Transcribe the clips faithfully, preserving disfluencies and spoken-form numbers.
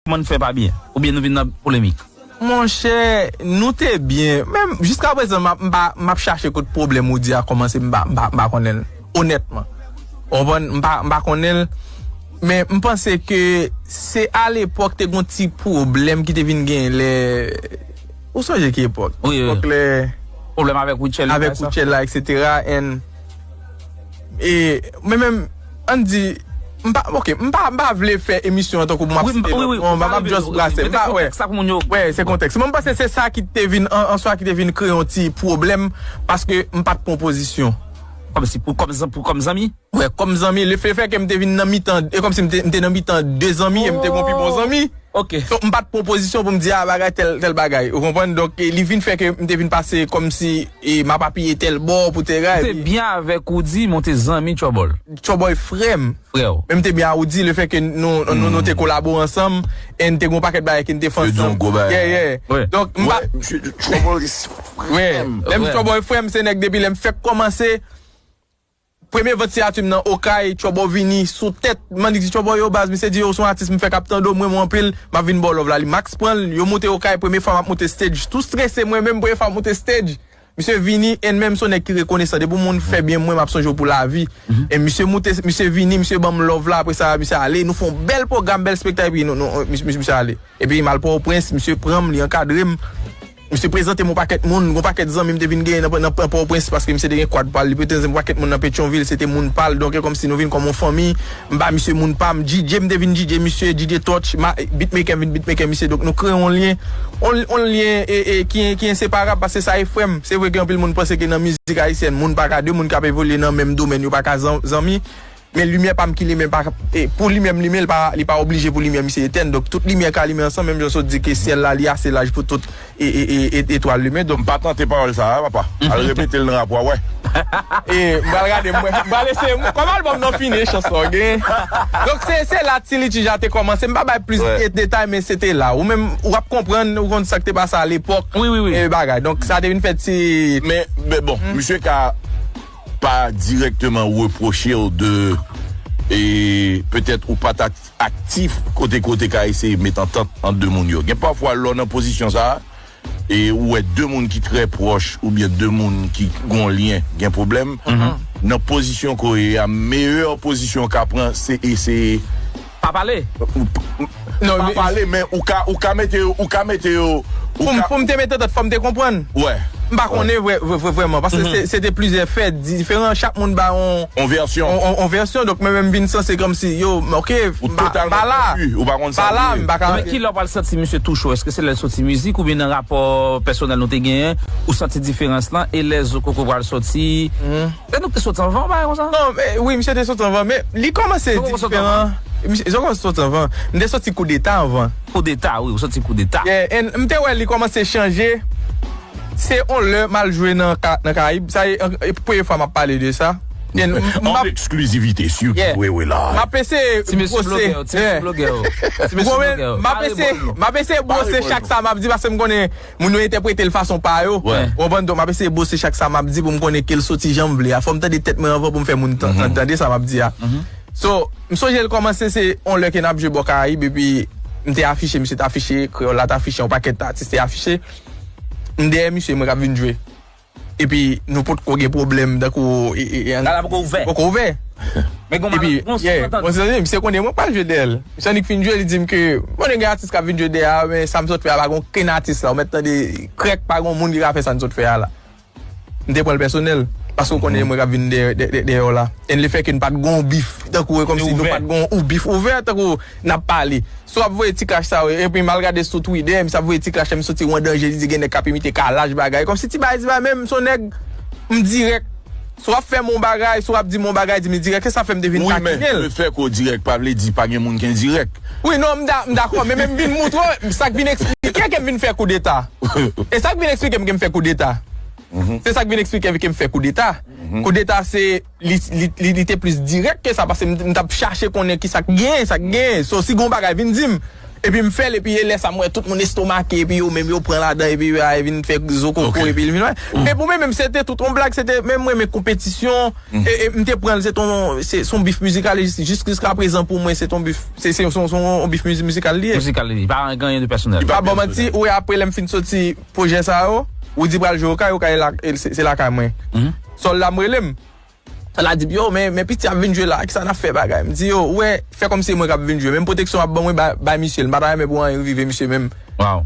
kòman n fè pa byen? Oubyen nou vin nan polemik? Monchè, nou te byen. Men jiska prezan, m ap, m pa, m ap chache kot pwoblèm ou di a kòmanse, m pa, m pa, m pa konnen l. Onètman. Ou konprann? M pa, m pa konnen l. Men m panse ke se alepòk te gon ti pwoblèm ki te vin genyen lè, ou sonje ki epòk? Wi, wi. Epòk lè pwoblèm avèk Rutshelle, avèk Rutshelle la, et cetera. And, e, men menm, ann di, m pa, ok, m pa, m pa vle fè emisyon an tankou m ap site lòt moun, m ap just brase. M pa, wè. Wè, se kontèks. Mwen, m panse se sa ki te vin, an, an swa ki te vin kreye yon ti pwoblèm, paske m pa t pran pozisyon. Kòmsi pou kòm zan-, pou kòm zanmi? Wè, kòm zanmi, le fè, fè ke m te vin nan mitan, e kòmsi m te, m te nan mitan de zanmi, e m te gon pi bon zanmi. Ok. So, m pa t pran pozisyon pou m di, a, bagay, tèl, tèl bagay. Ou konprann? Donk, e, li vin fè ke m te vin pase kòmsi, e, m ap apiye tèl bò pou tèl bagay. Ou te byen avèk Roody, men w te zanmi Tchòbòy. Tchòbòy frè m. Frè w. Men m te byen a Roody, le fè ke nou, nou, nou te kolabore ansanm, e n te gon pakèt bagay ke n te fè ansanm. Yo di yon gwo bagay. Yeah, yeah. Donk, m pa. Wè, misye di Tchòbòy frè m. Menm Tchòbòy frè m, se nèg depi lè m fèk kòmanse, premye vant siyati m nan Okay, Tchòbò vini sou tèt. M annik di Tchòbò, yo, baz, misye di, yo, w se yon atis, m fèk ap tande w, m renmen w anpil, m ap vin ba w love la. Li Max pran l, yo moute Okay, premye fwa m ap moute stage. Tou strese, mwen menm, premye fwa m moute stage. Misye vini, e menm se yon nèg ki rekonesan. Depi yon moun fè byen mwen, m ap sonje w pou lavi. E misye moute, misye vini, misye ban m love la, apre sa, misye ale. Nou fè yon bèl pwogram, bèl spektak, epi nou, nou, misye, misye ale. Epi m al Pòtoprens, misye pran m, li ankadre m. Misye prezante m yon pakèt moun, yon pakèt zanmi m te vin genyen nan, nan, nan Pòtoprens, paske misye te gen kwad pa l, li prezante m yon pakèt moun nan Petyonvil, se te moun pa l, donk e kòmsi nou vin kòm yon fanmi. M ba misye moun pa m, D J m te vin D J misye, D J Touch, ma, beatmaker m vin beatmaker misye, donk nou kreye yon lyen, yon, yon lyen e, e, ki, ki enseparab, paske sa e frè m. Se vre ke anpil moun panse ke nan mizik ayisyèn, moun pa ka, de moun k ap evolye nan menm domèn, yo pa ka zan-, zanmi. Men limyè pa m ki limen, pa, e, pou li menm limen, li pa, li pa oblije pou limyè misye etèn. Donk, tout limyè ka limen ansanm, menm jan sot di ke syèl la, li ase laj pou tout e, e, e, e, etwal limen. Donk, m pa tante pawòl sa a, papa. Al repete l nan rapò a, wè. E, m pral gade, m, m pral eseye, m, kòman albòm nan fini, chanson an gen. Donk, se, se la Ti Litij la te kòmanse. M pa bay plis de, detay, men se te la. Ou menm, w ap konprann, ou konn sa k te pase alepòk. Wi, wi, wi. E bagay. Donk, sa te vin fè ti. Men, men bon, misye ka pa dirèkteman repwoche w de, e, petèt ou pa t ak-, aktif kote, kote ka eseye met antant ant de moun yo. Gen pafwa lè w nan pozisyon sa a, e ou wè de moun ki trè pwòch oubyen de moun ki gon lyen gen pwoblèm, nan pozisyon ke w ye a, meyè pozisyon w ka pran, se eseye pa pale. Non, pa pale, men ou ka, ou ka mete yo, ou ka mete yo, ou pou m, ka pou m te mete antant, fò m te konprann. Wè. M pa konnen vrè, vrè, vrè, vrèman, paske se, se te plizyè fè diferan, chak moun ba yon, yon vèsyon. Yon, yon, yon vèsyon, donk mwen menm vin sanse kòmsi, yo, ok, m pa, m pa la. Ou totalman konfi, ou pa konn sa l ye. M pa la, m pa ka. Men kilè w pral santi misye touche w? Èske se lè l soti mizik oubyen nan rapò pèsonèl nou te genyen, ou santi diferans lan, e lè Zo Koko pral sòti? Lè nou te soti anvan, bagay konsa? Non, men, wi, misye te soti anvan, men li kòmanse diferan. Misye, Zo Koko soti anvan. M te soti Koudeta anvan. Koudeta, wi, ou soti Koudeta. Yeah, and m te wè li kòmanse chanje. Se yon lè m al jwe nan Ka-, nan Karayib. Sa e, e, premye fwa m ap pale de sa. And m, m ap, an eksklizivite sou Kiwewe Live. M ap eseye bwose. Ti mesye blogè, ti mesye blogè. Ti mesye blogè. M ap eseye, m ap eseye bwose chak sa m ap di, paske m konnen moun yo entèprete l fason pa yo. Ou konprann? Donk, m ap eseye bwose chak sa m ap di pou m konnen ke l soti jan m vle a. Fò m tande tèt mwen anvan pou m fè moun tan-, tan-, tande sa m ap di a. So, m sonje l kòmanse, se yon lè ke n ap jwe bò Karayib, epi m te afiche, misye te afiche, Kreyòl la te afiche, yon pakèt atis te afiche. M dèyè misye, mwen k ap vin jwe. Epi nou potko gen pwoblèm, tankou, e, e, e, bal la poko ouvè. Poko ouvè. Men gon malandron, yeah, bon, se, misye konnen mwen pral jwe dèyè l. Misye annik fin jwe, li di m ke, bon, gen atis k ap vin jwe dèyè a, men sa m sot fè a pa gen okenn atis la. Ou mèt tande krèk, pa gen moun ki ka fè sa n sot fè a la. M te pran l pèsonèl, paske w konnen mwen k ap vin dèyè, dèyè, dèyè w la. E le fè ke n pa t gen yon bif, tankou e kòmsi nou pa t gen yon bif ouvè, tankou n ap pale. Si w ap voye ti krach sa yo, epi m al gade sou Twitter, misye ap voye ti krach, misye soti yon danje, li di gen nèg k ap imite kalaj bagay. Kòmsi ti bagay, ti bagay, menm se yon nèg, m dirèk. Si w ap fè m yon bagay, si w ap di m yon bagay, di m dirèk, se sa fè m te vin takinen l. Wi, men le fè ke w dirèk pa vle di pa gen moun ki endirèk. Wi, non, m da-, m dakò, men, men m vin montre w, sa k vin eksplike ke m vin fè koudeta. E sa k vin eksplike m ke m fè koudeta. Se sa k vin eksplike ke m fè koudeta. Koudeta se, li, li, li, li te plis dirèk ke sa, paske m, m t ap chache konnen ki sa k genyen, sa k genyen. So, si gon bagay, vin di m. Epi m fè l, epi e lè sa m wè tout moun estomake, epi yo menm yo pran ladan, epi yo vin fè zo koko, epi l vin wè. Men pou mwen menm, se te tout yon blag, se te menm mwen, men konpetisyon, e, e m te pran l, se ton, se, se yon bif mizikal, e jis, jis, jiska prezan pou mwen, se ton bif, se, se, se, se yon bif mizi-, mizikal li ye. Mizikal li, pa gen anyen de pèsonèl. Li pa ban manti, ou wè apre lè m fin soti pwojè sa yo, ou di pral jwe okay, okay la, e se, se lakay mwen. Sòl la m rele m. Sòl la di m, yo, men, men piti ap vin jwe la, kisa n ap fè bagay? M di, yo, ou wè, fè kòmsi se mwen k ap vin jwe. Menm pwoteksyon ap ban mwen bay, bay misye, m pa ta renmen pou anyen rive misye menm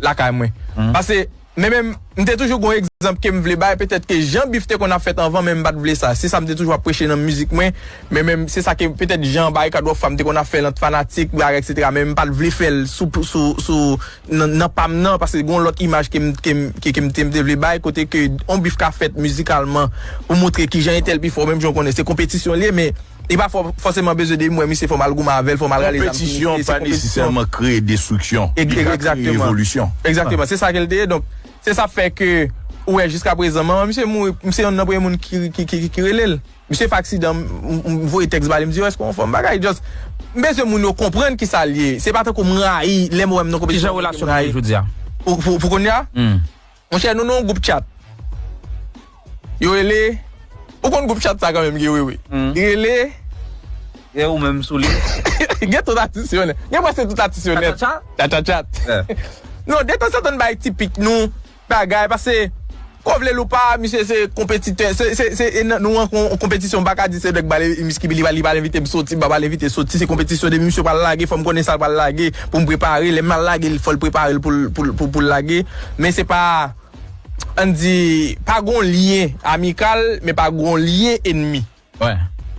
lakay mwen. Paske, men menm, m te toujou gon egzanp ke m vle bay, petèt ke jan bif te konn ap fèt anvan, men m pa t vle sa. Se sa m te toujou ap preche nan mizik mwen, men menm, se sa ke petèt jan Barikad Rock Fam te konn ap fè l ant fanatik, bagay, etsetera, men m pa t vle fè l sou, sou, sou, nan, nan pa m nan, paske gen yon lòt imaj ke m, ke m, ke, ke m te, m te vle bay, kote ke yon bif ka fèt mizikalman pou montre kijan entèl pi fò, menm jan w konnen, se konpetisyon li ye, men li pa fò, fòseman bezwen de m wè misye fò m al goumen avè l, fò m al rale zam sou misye, se konpetisyon. Konpetisyon pa nesesèman kreye destriksyon, li ka kreye evolisyon. Egzakteman. Se sa ke l te ye, donk, se sa k fè ke, ou wè, jiska prezan, manman misye mouri, m se yonn nan premye moun ki, ki, ki, ki, ki rele l. Misye fè aksidan, m, m, m voye tèks ba li, m di, yo, èske w anfòm? Bagay, just, m bezwen moun yo konprann kisa l ye. Se pa tankou m rayi, lè m wè m nan konpetisyon. Kijan relasyon nou ye jodi a? Pou, pou, pou kounye a? Monchè, nou nan yon gwoup chat. Yo rele, ou konn gwoup chat sa kanmenm, gen wi, wi. Li rele. E ou menm sou li? Gen tout atis yo nèt. Gen prèske tout atis yo nèt. Tchatchat? Tchatchat. Non, detanzantan n bay ti pik nou, bagay, paske, ko vle l ou pa, misye se konpetitè, se, se, se, e nan, nou an kon-, konpetisyon, m pa ka di se nèg bale, mis ki li, li pral envite m soti, m pa pral envite soti, se konpetisyon, depi misye pral lage, fò m konnen sa l pral lage, pou m prepare, lè m al lage l, fò l prepare l pou l, pou l, pou, pou l lage, men se pa, ann di, pa gon lyen amikal, men pa gon lyen enmi.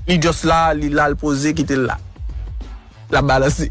Li just la, li la, l poze, kite l la. L ap balanse.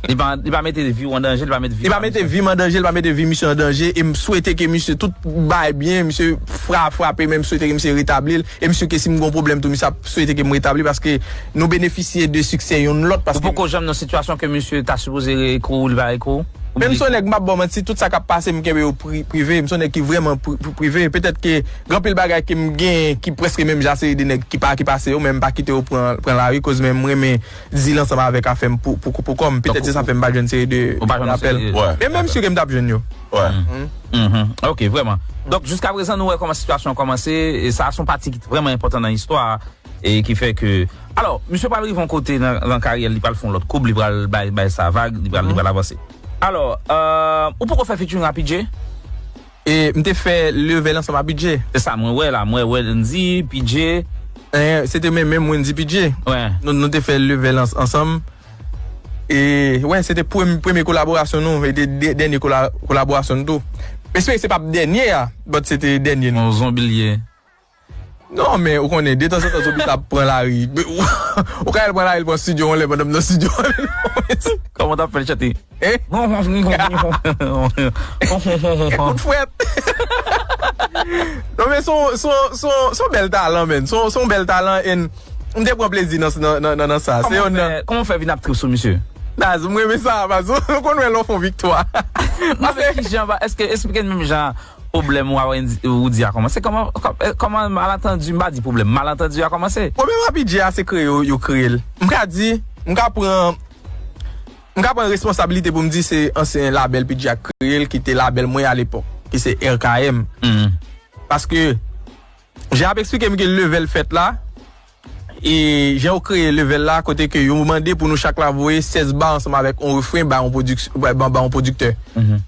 Li pa, li pa mete vi w an danje, li pa mete vi. Li pa mete vi m an danje, li pa mete vi misye an danje, e m swete ke misye tout bay byen, misye fra-, frape, men m swete ke misye retabli l, e m si ke si m gon pwoblèm tou, misye ap swete ke m retabli, paske nou benefisye de siksè youn lòt, paske. Ou poko janm nan sitiyasyon ke misye ta sipoze ekri w, li pa ekri w? Men m se yon nèg, m p ap ba w manti, tout sa k ap pase, m kenbe yo pri-, prive. M se yon nèg ki vrèman pri-, pri-, prive. Petèt ke gen anpil bagay ke m gen ki prèske menm jan seri de nèg ki pa, ki pase yo, men m pa kite yo pran, pran lari, koz men m renmen di l ansanm avèk afè m pou, pou, pou kò m. Petèt se sa fè m pa jwenn seri de apèl. Men menm si ke m t ap jwenn yo. Ok, vrèman. Donk, jiska prezan, nou wè kòman sitiyasyon an kòmanse, e sa a se yon pati ki vrèman enpòtan nan istwa a. E ki fè ke, alò, misye pral rive yon kote nan, nan karyè l, li pral fè yon lòt koub, li pral bay, bay sa vag, li pral, li pral avanse. Alò, euh, ou poko fè featuring a P J? E m te fè Level ansanm a P J. Se sa, mwen wè la, mwen wè Wendy, P J. Eh, se te menm, menm Wendy, P J. Nou, nou te fè Level ans-, ansanm. E, wè, se te premye, premye kolaborasyon nou, e te dè-, dènye kola-, kolaborasyon nou tou. M espere se p ap dènye a, but se te dènye nou. Yon zonbi l ye. Non, men ou konnen, detanzantan zonbi sa ap pran lari. Ou ka wè l pran lari, l pran estidyo, yon lè pandan m nan estidyo. Kòman w t ap fè l chante? Hein? Kout fwèt. Non, men se yon, se yon, se yon, se yon bèl talan, man. Se yon, se yon bèl talan, and m te pran plezi nan, nan, nan, nan, nan sa. Se yon nan. Kòman w fè vin ap trip sou misye? Naz, m renmen sa, baz. Ou konn wè lè w fè yon viktwa. Paske ki jan, èske, eksplike n menm jan pwoblèm ou a Wendy, ou di a kòmanse? Kòman, kò-, eh, kòman malantandi, m pa di pwoblèm, malantandi a kòmanse? Pwoblèm a P J a, se kreye yo, yo kreye l. M ka di, m ka pran, m ka pran responsablite pou m di se ansyen labèl P J a k kreye l, ki te labèl mwen alepòk, ki se R K M. Paske, jan ap eksplike m ke Level fèt la, e jan yo kreye Level la, kote ke yo mande pou nou chak la voye sèz ba ansanm avèk yon refren ba yon pwodiks-, ba, ba, ba yon pwodiktè.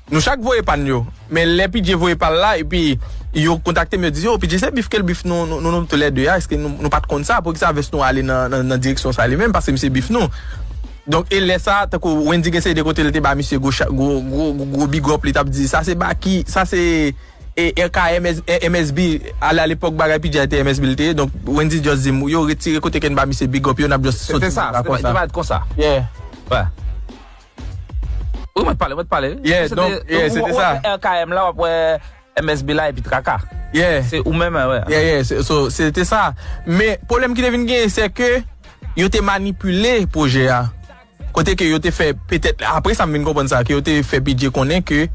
Nou chak voye pa n yo. Men lè P J voye pa l la, epi yo kontakte m, yo di, "Yo, P J, se bif ke l bif nou, nou, nou, nou toulède a, èske nou, nou pa t konn sa? Poukisa vès nou ale nan, nan, nan direksyon sa li menm? Paske misye bif nou." Donk, e lè sa, tankou Wendy gen seri de kote l te ba misye gwo cha-, gwo, gwo, gwo, gwo big up, li t ap di, "Sa se Baky, sa se e R K M S, M S B, ale alepòk bagay P J a te M S B l te ye." Donk, Wendy just di m, "Yo, retire kote ke n ba misye big up yo, n ap just soti sa konsa." Se te sa, se te pa, li pa t konsa. Yeah. Wè. Wi, mwen t pale, mwen t pale. Yeah, donk, yeah, se te sa. Ou wè R K M la, w ap wè M S B la, epi traka. Yeah. Se ou menm, wè. Yeah, yeah, se, so, se te sa. Men, pwoblèm ki te vin genyen, se ke yo te manipile pwojè a. Kote ke yo te fè, petèt, apre sa m vin konprann sa, ke yo te fè P J konnen ke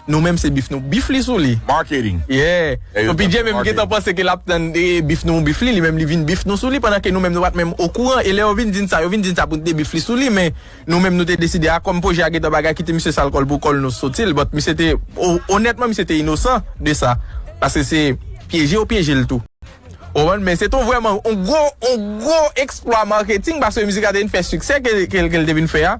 Nou menm se bif nou bif li sou li. Marketing. Yeah. So P J menm gentan panse ke l ap tann bif nou bif li, li menm li vin bif nou sou li, pandan ke nou menm nou pa t menm okouran. E lè yo vin di n sa, yo vin di n sa pou n te bif li sou li, men nou menm nou te deside a kòm pwojè a gentan bagay, kite misye sal kò l pou kò l nou soti l. But misye te, onètman, misye te inosan de sa. Paske se pyeje yo pyeje l tou. Ou konprann? Men se te vrèman yon gwo, yon gwo eksplwa maketing, paske mizik la te vin fè siksè ke, ke, ke l te vin fè a.